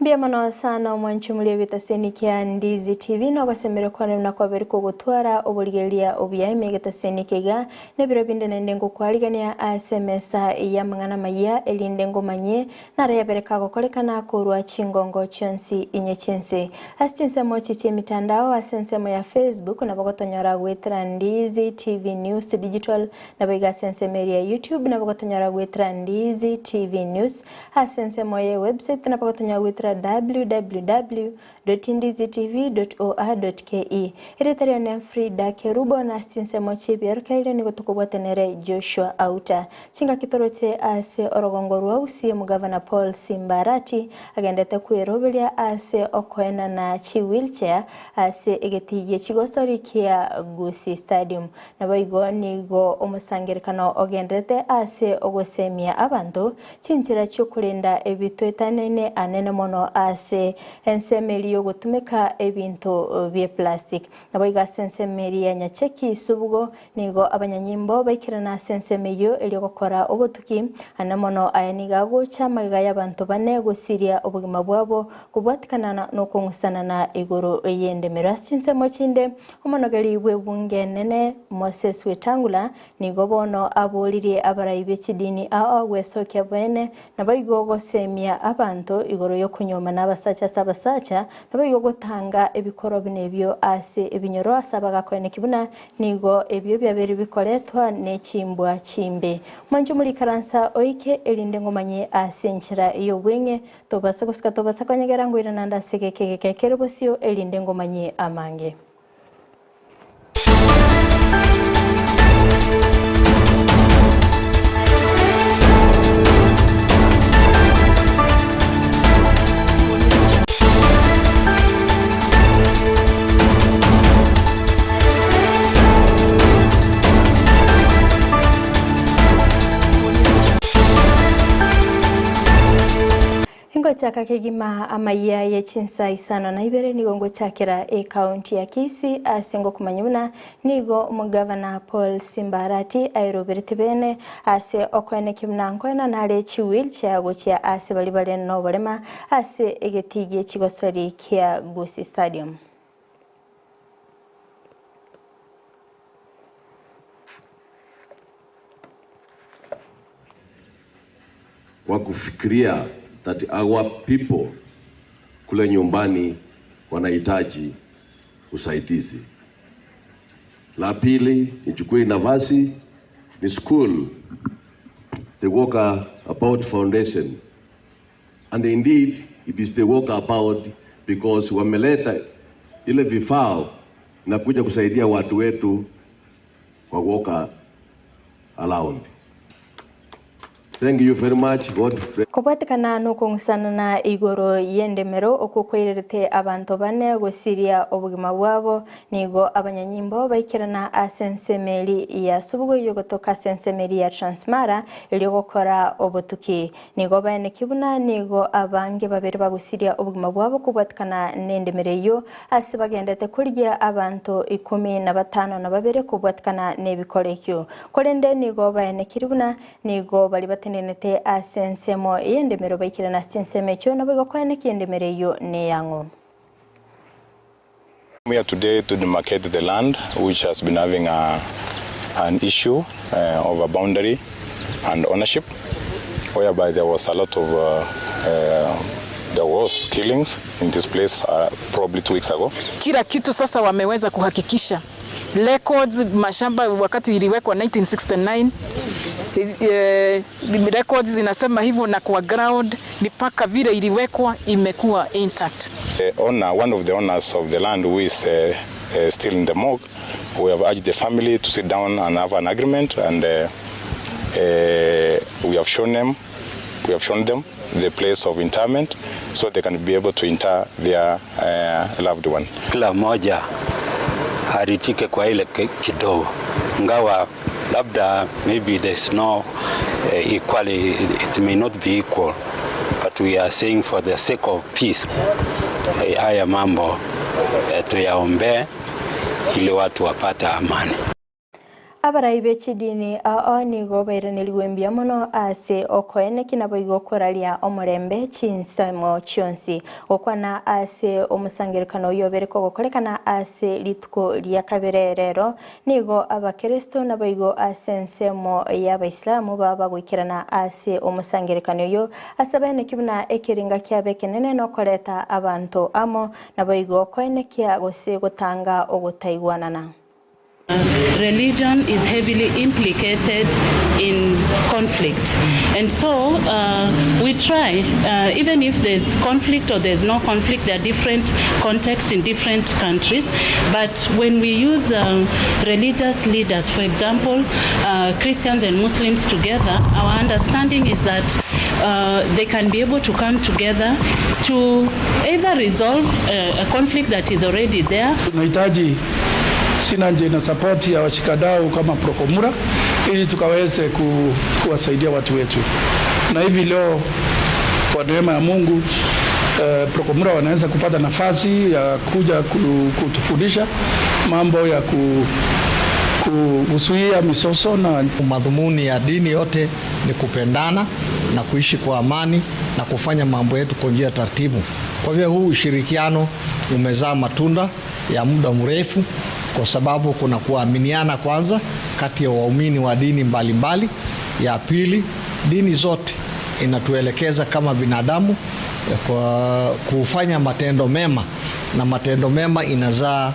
Mbuya mono sana omwanchi omoria bw'egetaseni kia Ndizi TV na ogosemeria kwane buna kwaberi kogotwara oborigereria obuya ime egetaseni eke iga na ebiro binde naende ngokwarigania ase emesa y'amang'ana amayia erinde ngomanyie naro yabere kagokorekana korwa chingongo chionsi inye chi'ense. Ase chinsemo echi chi'emitandao ase ensemo ya Facebook nabo gotonyora goetera Ndizi TV News Digital naboigo ase ensemo eria ya YouTube nabo gotonyora goetera Ndizi TV News Ase ensemo ye website nabo gotonyora goetera www.ndizitv.or.ke. Erieta riane Frida Kerubo na ase chinsemo chi'ebiarokererio nigo tokobwatanere Joshua Auta. Chingaki toroche ase orogongo rwa Gusii Omogavana Paul Simba Arati agendete kweroberia ase okoenana chiwheelchair ase egetii gie chigosori kia Gusii Stadium. Naboigo nigo omosangererekano ogendererete ase ogosemia abanto chinchera chi'okorenda ebitoetanaine anene mono ase ensemo eria y'ogotumeka ebinto bi'eplastic. Naboigo ase ensemo eria ya Nyacheki Subugo nigo abanyanyimbo baikerana ase ensemo eyio erio gokora obotuki ane mono aya nigo agocha magega y'abanto bane gosiria obogima bwabo kobwatikana nokong'usanana igoro y'endemero. Ase chinsemo chinde Omonogeri bw'ebunge enene Moses Wetangula nigo bono aboririe abarai be chidini ao gwesokia bene, naboigo gosemia abanto igoro y'okonyuomana abasacha ase abasacha, naboigo gotanga ebikorwa buna ebio ase ebinyoro ase abagakoeneki buna nigo ebio biabeire bikoretwa ne chimbwa chimbe. Mwanche morikaransa oike erinde ngomanye ase enchera y'obweng'e Tobasa gosika tobasa konyegera ngoirana naende ase egeka egeke kere bosio, erinde ngomanyie amange. Ingochaka kegima amayia ye chinsa isano na ibere nigo ngochakera ekaunti ya Kisii ase ngokomanya buna nigo omogavana Paul Simba Arati aeroberete bene ase okoenekia buna nkoenana are chi wheelchair gochia ase baria bare noborema ase egetii gie chigosori kia Gusii Stadium. Kwa kufikiria that our people kule nyumbani wanahitaji usaidizi. La pili, nichukue nafasi ni school the Walker About Foundation and indeed it is the Walker About because wameleta ile vifaa na kuja kusaidia watu wetu kwa walk around. Thank you very much. God bless. Kobwatekana nokong'usanana igoro y'endemero okwo kwairerete abanto bane gosiria obogima bwabo, nigo abanyanyimbo baikerana ase ensemo eria ya Subugo y'ogotoka ase ensemo eria ya Transmara erio gokora obotuki. Nigo baeneki buna nigo abange babere bagosiria obogima bwabo kobwatekana nendemero eyio ase bagendete korigia abanto ikomi na batano na babere kobwatekana nebikoro ekio. Korende nigo baenekiri buna nigo baria batenenete ase ensemo y'endemero baikire ase chinsemo echio, naboigo koenekia endemero eyio neyang'o. I'm here today to demarcate the land which has been having a, an issue uh, of a boundary and ownership whereby there was a lot of uh, uh, there was killings in this place uh, probably two weeks ago. Kila kitu sasa wameweza kuhakikisha records mashamba wakati iliwekwa 1969 eh, records zinasema hivyo, na kwa ground mipaka vile iliwekwa imekuwa intact. The owner, one of the owners of the land who is uh, uh, still in the morgue, we have urged the family to sit down and have an agreement and uh, uh, we have shown them we have shown them the place of interment so they can be able to inter their uh, loved one. Kila mmoja aritike kwa ile kidogo, ngawa labda maybe there's no uh, equality, it may not be equal but we are saying for the sake of peace eh, haya mambo eh, tuyaombee ili watu wapate amani. Abarai be chidini ao nigo bairanerigwe mbuya mono ase okoeneki naboigo koraria omorembe chinsemo chionsi. Gokwana ase omosangererekano oyio obere kogokorekana ase rituko ria kabere rero, nigo abakeresto naboigo ase ensemo y'abaisilamu baba bagoikerana ase omosangererekano oyio ase abaeneki buna ekeringa kiabo ekenene nokoreta abanto amo, naboigo koenekia gose gotanga ogotaigwanana. Religion is heavily implicated in conflict and so we try even if there's conflict or there's no conflict there are different contexts in different countries but when we use religious leaders for example Christians and Muslims together our understanding is that they can be able to come together to either resolve a conflict that is already there. Tunahitaji synergy na support ya washikadau kama Prokomura ili tukaweze kuwasaidia watu wetu, na hivi leo kwa neema ya Mungu Prokomura wanaweza kupata nafasi ya kuja kutufundisha mambo ya kuzuia mizozo na madhumuni ya dini yote ni kupendana na kuishi kwa amani na kufanya mambo yetu kwa njia taratibu. Kwa hivyo huu ushirikiano umezaa matunda ya muda mrefu, kwa sababu kuna kuaminiana kwanza kati ya waumini wa dini mbalimbali. Ya pili, dini zote inatuelekeza kama binadamu kwa kufanya matendo mema, na matendo mema inazaa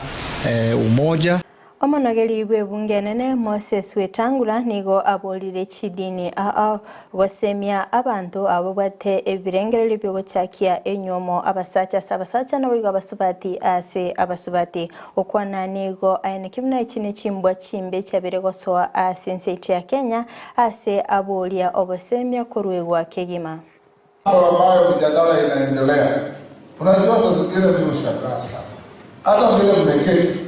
umoja. Omonogeri bw'ebunge enene Moses Wetangula nigo aborire chidini ao gosemia abanto abo bwate ebirengererio biogochakia enyomo abasacha ase abasacha naboigo abasubati ase abasubati. Okwana nigo aeneki buna echi ne chimbwa chimbe chiabere gosoa ase ense yaito ya Kenya ase aboria obosemia korwegwa kegima. Ambayo mijadala inaendelea, unajua saa zingine mimi hushangaa sana, hata vile mmeketi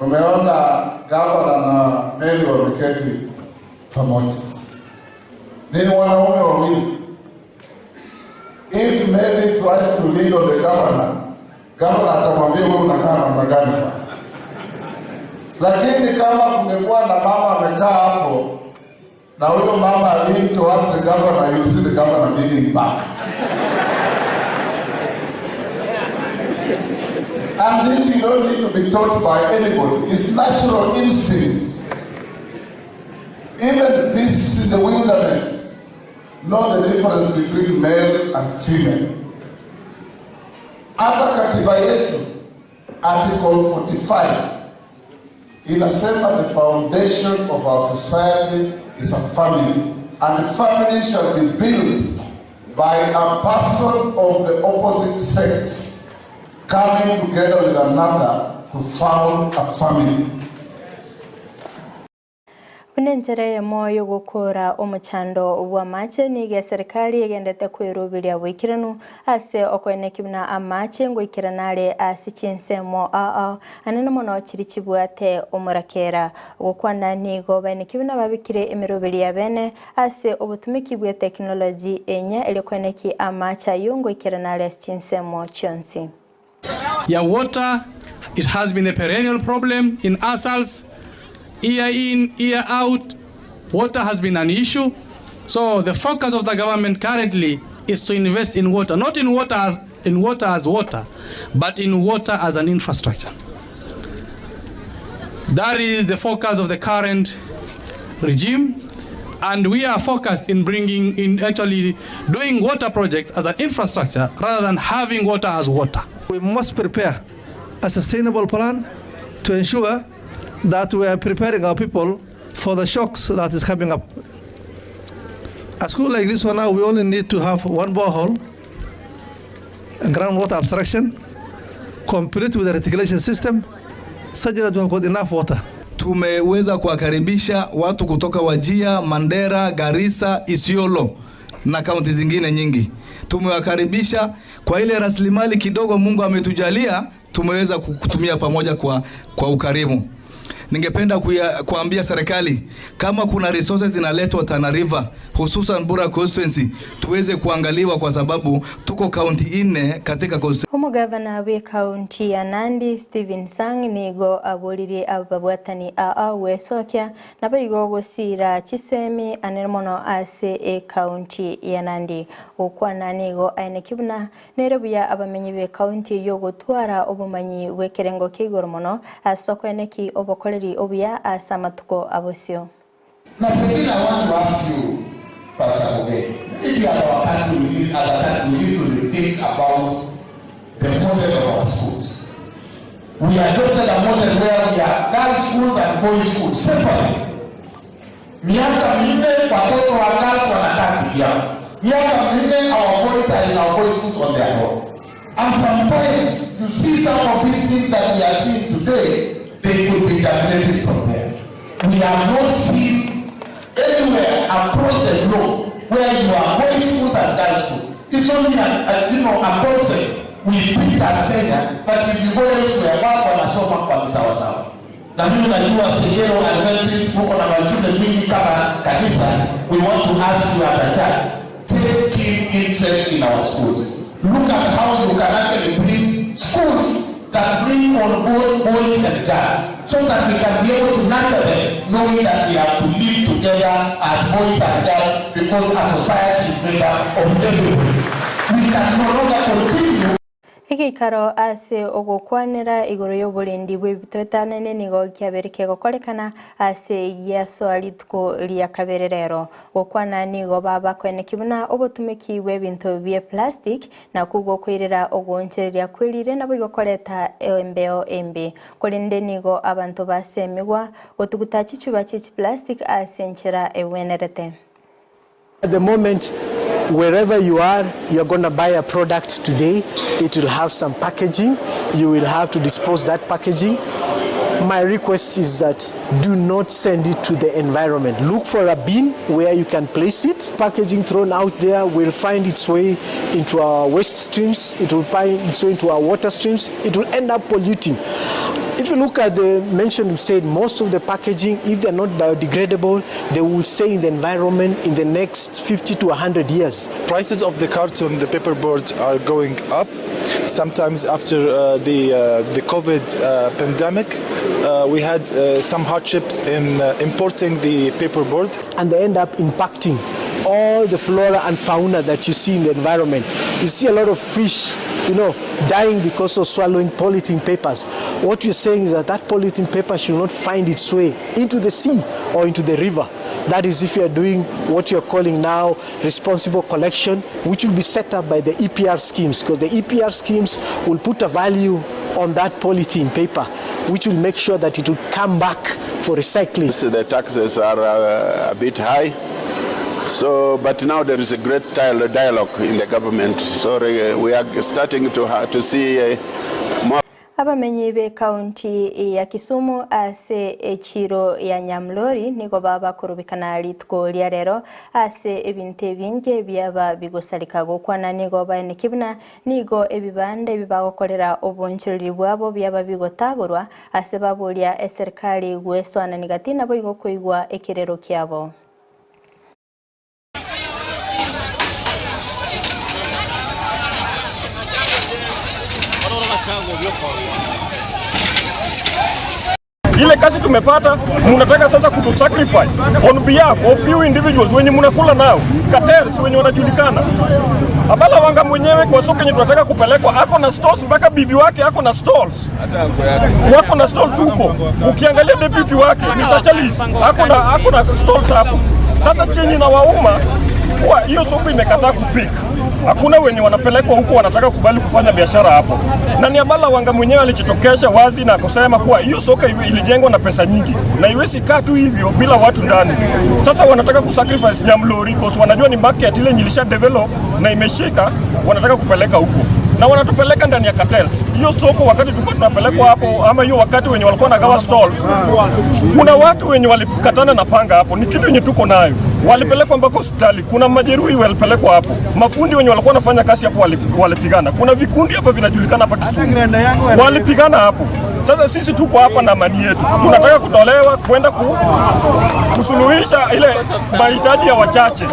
umeona gavana na Mary wameketi pamoja, ni wanaume wawili. If Mary tries to lead on the governor, governor atamwambia wewe unakaa namna gani? Lakini kama kungekuwa na mama amekaa hapo na huyo mama lean towards the governor, you see the governor leaning back. And this you don't need to be taught by anybody. It's natural instinct. Even beasts in the wilderness know the difference between male and female. Hata katiba yetu Article 45 inasema the foundation of our society is a family, and the family shall be built by a person of the opposite sex coming together with another to found a family. Buna enchera eyemo yogokora omochando bw'amache nigo eserikali egendete kweroberia boikeranu ase okoeneki buna amache ngoikerana are ase chinsemo ao anene mono chiri chibwate omorakera. Gokwana nigo baeneki buna babikire emeroberi ya bene ase obotumiki bwa technology enya ere koeneki amache ayo ngoikerana are ase chinsemo chionsi. Ya water, it has been a perennial problem in ASALs. Year in, year out, water has been an issue. So the focus of the government currently is to invest in water, not in water as water, but in water as an infrastructure. That is the focus of the current regime, and we are focused in bringing in actually doing water projects as an infrastructure rather than having water as water. We must prepare a sustainable plan to ensure that we are preparing our people for the shocks that is coming up. A school like this one now, we only need to have one borehole and groundwater abstraction, complete with a reticulation system, such that we have got enough water. Tumeweza kuwakaribisha watu kutoka Wajir, Mandera, Garissa, Isiolo na kaunti zingine nyingi. Tumewakaribisha kwa ile rasilimali kidogo Mungu ametujalia, tumeweza kutumia pamoja kwa ukarimu. Ningependa kuya, kuambia serikali kama kuna resources zinaletwa Tana River hususan Bura constituency tuweze kuangaliwa kwa sababu tuko kaunti nne katika constituency. Omogavana bw'ekaunti ya Nandi Stephen Sang nigo aboririe ababwatani aa gwesokia naboigo gosiira chisemi anene mono ase ekaunti ya Nandi. Gokwana nigo aeneki buna nere buya abamenyi b'ekaunti eyio gotwara obomanyi bw'ekerengo kia igoro mono ase okoeneki obokoreri obuya ase amatuko abosio. Na pengine I want to ask you Pastor Muge, maybe as our country we need, as a country we need to rethink about the model of our schools. We adopted a model where we have girls schools and boys schools separately. Miaka minne watoto wa girls wanakaa kivyao, miaka minne our boys are in our boys schools on their own. And sometimes you see some of these things that we are seeing today, they could be terminated from there. We have not seen anywhere across the globe where you have boys schools and girls schools. It's only a, a, you know, a concept we picked as Kenya, but if you go elsewhere, watu wanasoma kwa visawasawa. Na mimi najua Segero Adventist muko na mashule mingi kama kanisa. We want to ask you as a church, take keen interest in our schools. Look at how you can actually bring schools that bring on board boys and girls so that we can be able to nurture them knowing that we have to live together as boys and girls because our society is made up of everybody. We can no longer continue Egeikaro ase ogokwanera igoro y'oborendi bw'ebito etanene nigo kiabere kegokorekana ase giasoa rituko ria kabere rero. Gokwana nigo babakoeneki buna obotumeki bw'ebinto bie plastic nakwo gokoirera ogoonchereria kwerire naboigo koreta embeo embe. Korende nigo abanto basemigwa gotuguta chichuba chie chiplastic ase enchera ebwenerete. At the moment, wherever you are, you're going to buy a product today, it will have some packaging. You will have to dispose that packaging. My request is that do not send it to the environment. Look for a bin where you can place it. Packaging thrown out there will find its way into our waste streams. It will find its way into our water streams. It will end up polluting. If you look at the mention, said most of the packaging, if they're not biodegradable, they will stay in the environment in the next 50 to 100 years. Prices of the carton, the paperboards are going up. Sometimes after uh, the uh, the COVID uh, pandemic, uh, we had uh, some hardships in uh, importing the paperboard. And they end up impacting all the flora and fauna that you see in the environment. You see a lot of fish, you know, dying because of swallowing polythene papers. What we're saying is that that polythene paper should not find its way into the sea or into the river. That is if you are doing what you're calling now responsible collection, which will be set up by the EPR schemes, because the EPR schemes will put a value on that polythene paper, which will make sure that it will come back for recycling. The taxes are uh, a bit high. So, but now there is a great dialogue in the government. So uh, we are starting to, to see uh, more. Abamenyi b'ekaunti ya Kisumu ase echiro ya Nyamlori nigo babakorobekana rituko ria rero ase ebinto ebinge biaba bigosareka gokwana nigo baeneki buna nigo ebibanda ebi bagokorera obonchoreri bwabo biaba bigotagorwa ase baboria eserikali gwesoanani gati naboigo koigwa ekerero kiabo. Ile kazi tumepata, mnataka sasa kutu sacrifice on behalf of few individuals wenye mnakula nao, cartels wenye wanajulikana. Abala Wanga mwenyewe kwa soko yenye tunataka kupelekwa ako na stalls mpaka bibi wake ako na stalls, wako na stalls huko. Ukiangalia deputy wake Mr. Charles ako na ako na stalls hapo. Sasa chenye na wauma kuwa hiyo soko imekataa kupika hakuna wenye wanapelekwa huko wanataka kubali kufanya biashara hapo. Na ni Abala Wanga mwenyewe alijitokesha wazi na kusema kuwa hiyo soko ilijengwa na pesa nyingi na iwezi kaa tu hivyo bila watu ndani. Sasa wanataka kusacrifice Nyamlori because wanajua ni market ile ilisha develop na imeshika, wanataka kupeleka huko na wanatupeleka ndani ya cartel. Hiyo soko wakati tulikuwa tunapelekwa hapo, ama hiyo wakati wenye walikuwa nagawa stalls, kuna watu wenye walikatana na panga hapo, ni kitu yenye tuko nayo. Walipelekwa mpaka hospitali, kuna majeruhi walipelekwa hapo, mafundi wenye walikuwa wanafanya kazi hapo walipigana. Kuna vikundi hapa vinajulikana hapa Kisumu, walipigana hapo. Sasa sisi tuko hapa na amani yetu, tunataka kutolewa kwenda ku, kusuluhisha ile mahitaji ya wachache.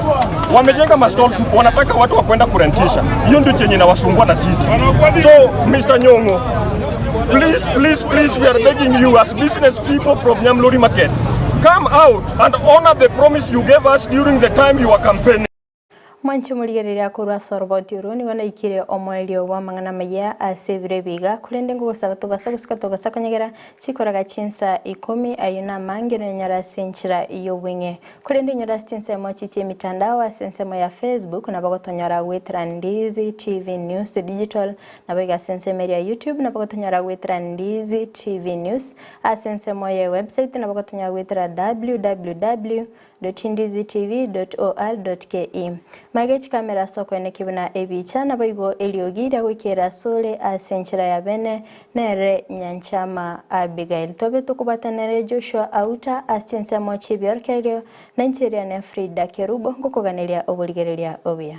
Wamejenga mastalls, wanataka watu wa kwenda kurentisha. Hiyo ndio chenye inawasumbua na sisi. So Mr. Nyong'o, please, please, please, we are begging you as business people from Nyamlori Market, come out and honor the promise you gave us during the time you were campaigning. Mwanche morigereria korwa ase oroboti oro nigo naikire omoerio bw'amang'ana amaya ase ebiro ebi iga, korende ngogosaba tobasa gosika tobasa konyegera chikoraga chinsa ikomi ayio namange nonyore ase enchera y'obweng'e. Korende inyore ase chinsemo echi chi'emitandao ase ensemo ya Facebook nabo gotonyora goetera Ndizi TV News Digital, naboigo ase ensemo eria ya YouTube nabo gotonyora goetera Ndizi TV News, ase ensemo ye website nabo gotonyora goetera www. Ndizitv.or.ke. Magega chikamera ase okoenekia buna ebicha, naboigo eriogi riagoikera asore ase enchera ya bene, nere Nyanchama Abigail. Tobe tokobwatanere Joshua Auta ase chinsemo chi'ebiorokererio, na inche riane Frida Kerubo, ngokoganeria oborigereria obuya.